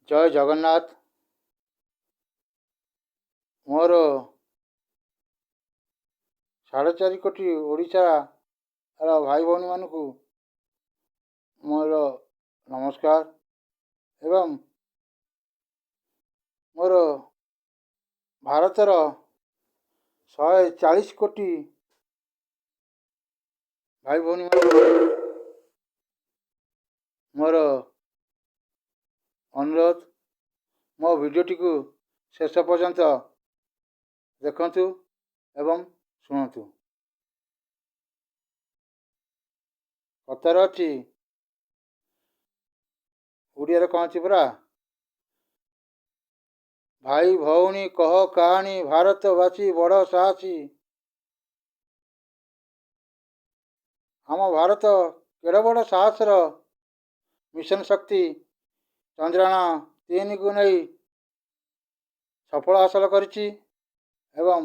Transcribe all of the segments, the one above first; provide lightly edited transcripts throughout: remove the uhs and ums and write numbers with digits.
ଜୟ ଜଗନ୍ନାଥ। ମୋର 4.5 କୋଟି ଓଡ଼ିଶାର ଭାଇ ଭଉଣୀମାନଙ୍କୁ ମୋର ନମସ୍କାର ଏବଂ ମୋର ଭାରତର 140 କୋଟି ଭାଇ ଭଉଣୀମାନଙ୍କୁ ମୋର ଅନୁରୋଧ, ମୋ ଭିଡ଼ିଓଟିକୁ ଶେଷ ପର୍ଯ୍ୟନ୍ତ ଦେଖନ୍ତୁ ଏବଂ ଶୁଣନ୍ତୁ। କଥାରେ ଅଛି, ଓଡ଼ିଆରେ କ'ଣ ଅଛି ପରା, ଭାଇ ଭଉଣୀ କହ କାହାଣୀ, ଭାରତବାସୀ ବଡ଼ ସାହସୀ। ଆମ ଭାରତ କେଡ଼େ ବଡ଼ ସାହସର ମିଶନ ଶକ୍ତି ଚନ୍ଦ୍ରାୟଣ 3କୁ ନେଇ ସଫଳ ହାସଲ କରିଛି ଏବଂ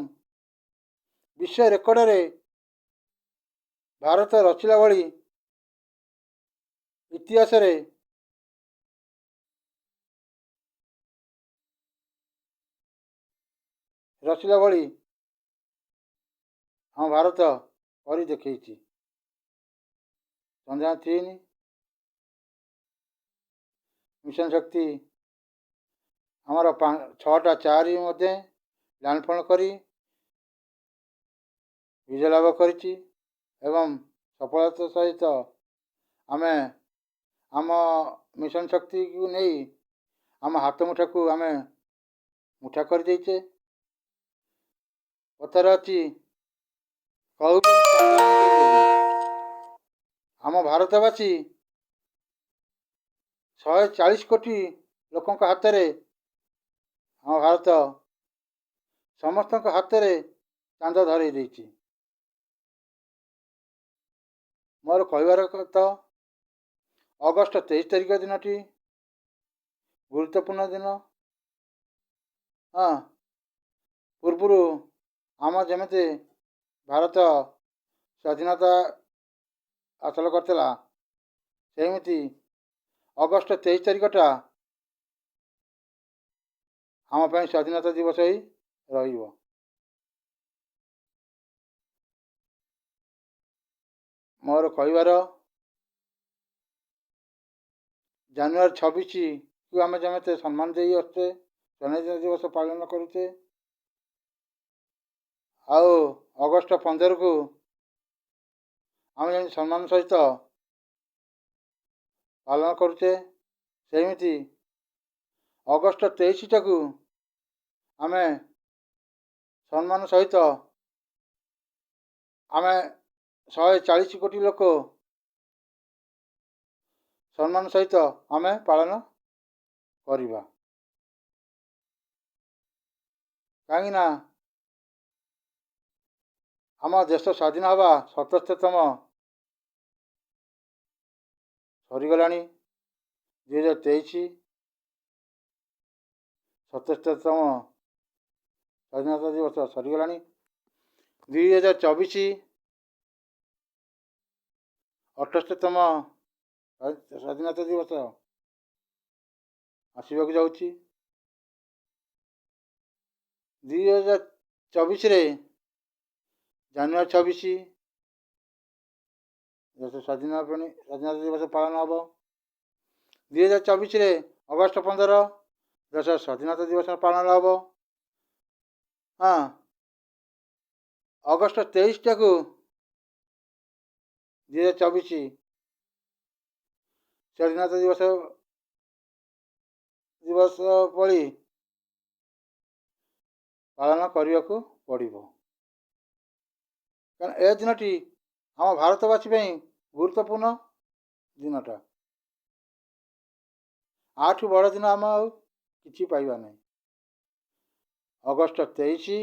ବିଶ୍ୱ ରେକର୍ଡ଼ରେ ଭାରତ ରଚିଲା ଭଳି ଇତିହାସରେ ରଚିଲା ଭଳି ଆମ ଭାରତ କରି ଦେଖେଇଛି। ଚନ୍ଦ୍ରାୟଣ 3, ମିଶନ ଶକ୍ତି ଆମର 6ଟା 4 ମଧ୍ୟ ଲ୍ୟାଣ୍ଡଫଲ୍ କରି ବିଜୟ ଲାଭ କରିଛି ଏବଂ ସଫଳତା ସହିତ ଆମେ ଆମ ମିଶନ ଶକ୍ତିକୁ ନେଇ ଆମ ହାତ ମୁଠାକୁ ଆମେ ମୁଠା କରିଦେଇଛେ। କଥାରେ ଅଛି, ଆମ ଭାରତବାସୀ 140 କୋଟି ଲୋକଙ୍କ ହାତରେ, ଆମ ଭାରତ ସମସ୍ତଙ୍କ ହାତରେ ଚାନ୍ଦ ଧରେଇ ଦେଇଛି। ମୋର କହିବାର କଥା, ଅଗଷ୍ଟ 23 ତାରିଖ ଦିନଟି ଗୁରୁତ୍ୱପୂର୍ଣ୍ଣ ଦିନ। ହଁ, ପୂର୍ବରୁ ଆମ ଯେମିତି ଭାରତ ସ୍ୱାଧୀନତା ହାସଲ କରିଥିଲା, ସେମିତି ଅଗଷ୍ଟ 23 ତାରିଖଟା ଆମ ପାଇଁ ସ୍ୱାଧୀନତା ଦିବସ ହେଇ ରହିବ। ମୋର କହିବାର, ଜାନୁଆରୀ 26କୁ ଆମେ ଯେମିତି ସମ୍ମାନ ଦେଇ ଆସୁଛେ, ସ୍ୱାଧୀନତା ଦିବସ ପାଳନ କରୁଛେ, ଆଉ ଅଗଷ୍ଟ 15କୁ ଆମେ ଯେମିତି ସମ୍ମାନ ସହିତ ପାଳନ କରୁଛେ, ସେମିତି ଅଗଷ୍ଟ 23ଟାକୁ ଆମେ ସମ୍ମାନ ସହିତ ଆମେ 140 କୋଟି ଲୋକ ସମ୍ମାନ ସହିତ ଆମେ ପାଳନ କରିବା। କାହିଁକିନା ଆମ ଦେଶ ସ୍ୱାଧୀନ ହେବା 77ତମ ସରିଗଲାଣି। 2023 77ତମ ସ୍ୱାଧୀନତା ଦିବସ ସରିଗଲାଣି। 2024 78ତମ ସ୍ୱାଧୀନତା ଦିବସ ଆସିବାକୁ ଯାଉଛି। 2024ରେ ଜାନୁଆରୀ 26 ଦେଶ ସ୍ୱାଧୀନ ସ୍ୱାଧୀନତା ଦିବସ ପାଳନ ହେବ। 2024ରେ ଅଗଷ୍ଟ 15 ଦେଶ ସ୍ୱାଧୀନତା ଦିବସ ପାଳନ ହେବ। ହଁ, ଅଗଷ୍ଟ 23ଟାକୁ 2024 ସ୍ୱାଧୀନତା ଦିବସ ଭଳି ପାଳନ କରିବାକୁ ପଡ଼ିବ, କାରଣ ଏ ଦିନଟି ଆମ ଭାରତବାସୀ ପାଇଁ ଗୁରୁତ୍ୱପୂର୍ଣ୍ଣ ଦିନଟା। ୟାଠୁ ବଡ଼ ଦିନ ଆମେ ଆଉ କିଛି ପାଇବା ନାହିଁ। ଅଗଷ୍ଟ 23,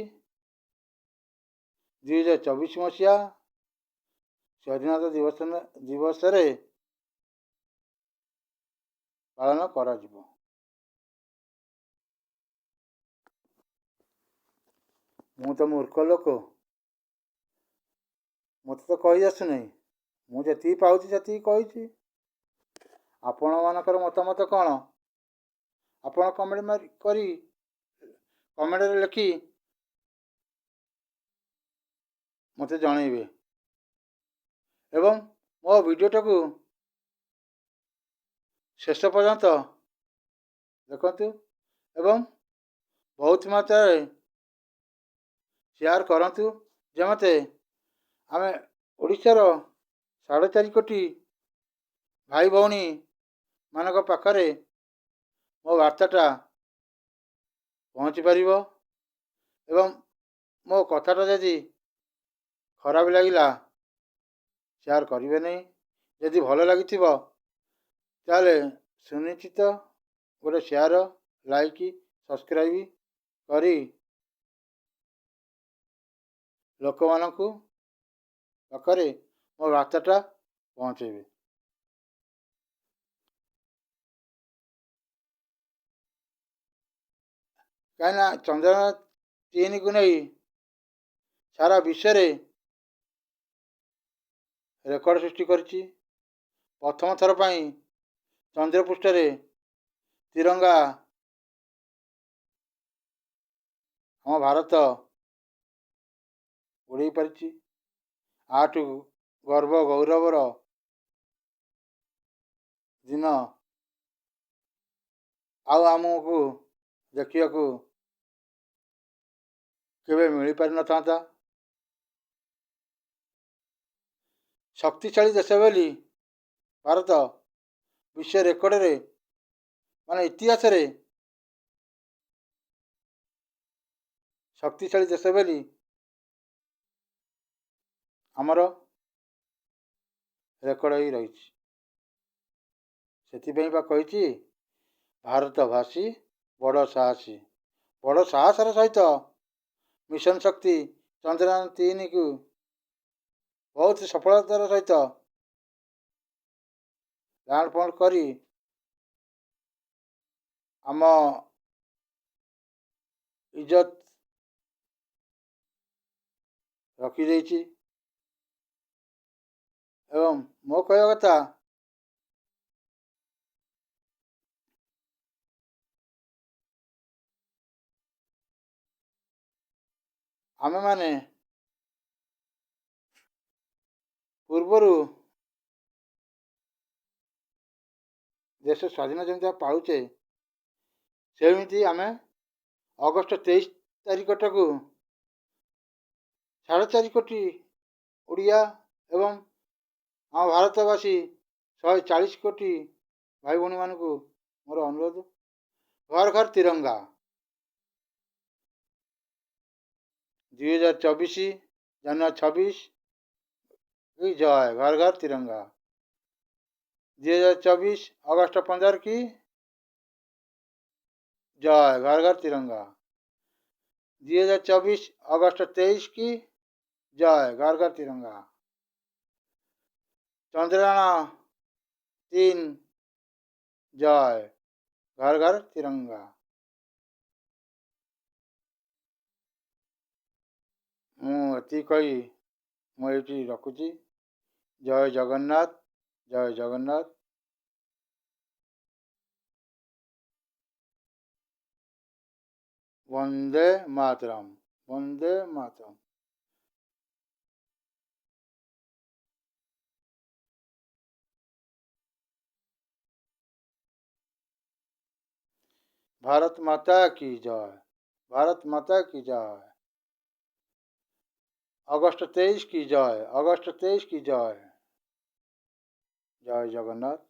2024 ମସିହା ସ୍ୱାଧୀନତା ଦିବସରେ ପାଳନ କରାଯିବ। ମୁଁ ତ ମୂର୍ଖ ଲୋକ, ମୋତେ ତ କହି ଆସୁନାହିଁ। ମୁଁ ଯେତିକି ପାଉଛି ସେତିକି କହିଛି। ଆପଣମାନଙ୍କର ମତାମତ କ'ଣ? ଆପଣ କମେଣ୍ଟ କରି କମେଣ୍ଟରେ ଲେଖି ମୋତେ ଜଣାଇବେ ଏବଂ ମୋ ଭିଡ଼ିଓଟାକୁ ଶେଷ ପର୍ଯ୍ୟନ୍ତ ଦେଖନ୍ତୁ ଏବଂ ବହୁତ ମାତ୍ରାରେ ସେୟାର କରନ୍ତୁ, ଯେ ମୋତେ ଆମେ ଓଡ଼ିଶାର 4.5 କୋଟି ଭାଇ ଭଉଣୀମାନଙ୍କ ପାଖରେ ମୋ ବାର୍ତ୍ତାଟା ପହଞ୍ଚିପାରିବ। ଏବଂ ମୋ କଥାଟା ଯଦି ଖରାପ ଲାଗିଲା, ସେୟାର କରିବେ ନାହିଁ। ଯଦି ଭଲ ଲାଗିଥିବ, ତାହେଲେ ସୁନିଶ୍ଚିତ ଗୋଟେ ସେୟାର, ଲାଇକ୍, ସବସ୍କ୍ରାଇବ୍ କରି ଲୋକମାନଙ୍କୁ ପାଖରେ ମୋ ବାର୍ତ୍ତାଟା ପହଞ୍ଚାଇବେ। କାହିଁକିନା ଚନ୍ଦ୍ରଯାନ 3କୁ ନେଇ ସାରା ବିଶ୍ୱରେ ରେକର୍ଡ଼ ସୃଷ୍ଟି କରିଛି। ପ୍ରଥମ ଥର ପାଇଁ ଚନ୍ଦ୍ରପୃଷ୍ଠରେ ତିରଙ୍ଗା ଆମ ଭାରତ ଉଡ଼େଇ ପାରିଛି। ୟାଠୁ ଗର୍ବ ଗୌରବର ଦିନ ଆଉ ଆମକୁ ଦେଖିବାକୁ କେବେ ମିଳିପାରିନଥାନ୍ତା। ଶକ୍ତିଶାଳୀ ଦେଶ ବୋଲି ଭାରତ ବିଶ୍ୱ ରେକର୍ଡ଼ରେ, ମାନେ ଇତିହାସରେ ଶକ୍ତିଶାଳୀ ଦେଶ ବୋଲି ଆମର ରେକର୍ଡ଼ ହେଇ ରହିଛି। ସେଥିପାଇଁ ବା କହିଛି, ଭାରତବାସୀ ବଡ଼ ସାହସୀ। ବଡ଼ ସାହସର ସହିତ ମିଶନ ଶକ୍ତି ଚନ୍ଦ୍ରଯାନ 3କୁ ବହୁତ ସଫଳତାର ସହିତ ଲ୍ୟାଣ୍ଡଫଲ୍ କରି ଆମ ଇଜ୍ଜତ ରଖିଦେଇଛି। ଏବଂ ମୋ କହିବା କଥା, ଆମେମାନେ ପୂର୍ବରୁ ଦେଶ ସ୍ୱାଧୀନ ଯେମିତି ପାଳୁଛେ, ସେମିତି ଆମେ ଅଗଷ୍ଟ 23 ତାରିଖଟାକୁ 4.5 କୋଟି ଓଡ଼ିଆ ଏବଂ ଆମ ଭାରତବାସୀ 140 କୋଟି ଭାଇ ଭଉଣୀମାନଙ୍କୁ ମୋର ଅନୁରୋଧ, ଘର ଘର ତିରଙ୍ଗା। 2024 ଜାନୁଆରୀ 26 କି ଜୟ, ଘର ଘର ତିରଙ୍ଗା। 2024 ଅଗଷ୍ଟ 15 କି ଜୟ, ଘର ଘର ତିରଙ୍ଗା। 2024 ଅଗଷ୍ଟ 23 କି ଜୟ, ଘର ଘର ତିରଙ୍ଗା। ଚନ୍ଦ୍ରଯାନ 3 ଜୟ, ଘର ଘର ତିରଙ୍ଗା। ମୁଁ ଏତିକି କହି ମୁଁ ଏଇଠି ରଖୁଛି। ଜୟ ଜଗନ୍ନାଥ, ଜୟ ଜଗନ୍ନାଥ। ବନ୍ଦେ ମାତରମ୍, ବନ୍ଦେ ମାତରମ୍। ଭାରତ ମାତା କି ଜୟ, ଭାରତ ମାତା କି ଜୟ। ଅଗଷ୍ଟ 23 କି ଜୟ, ଅଗଷ୍ଟ 23 କି ଜୟ। ଜୟ ଜଗନ୍ନାଥ।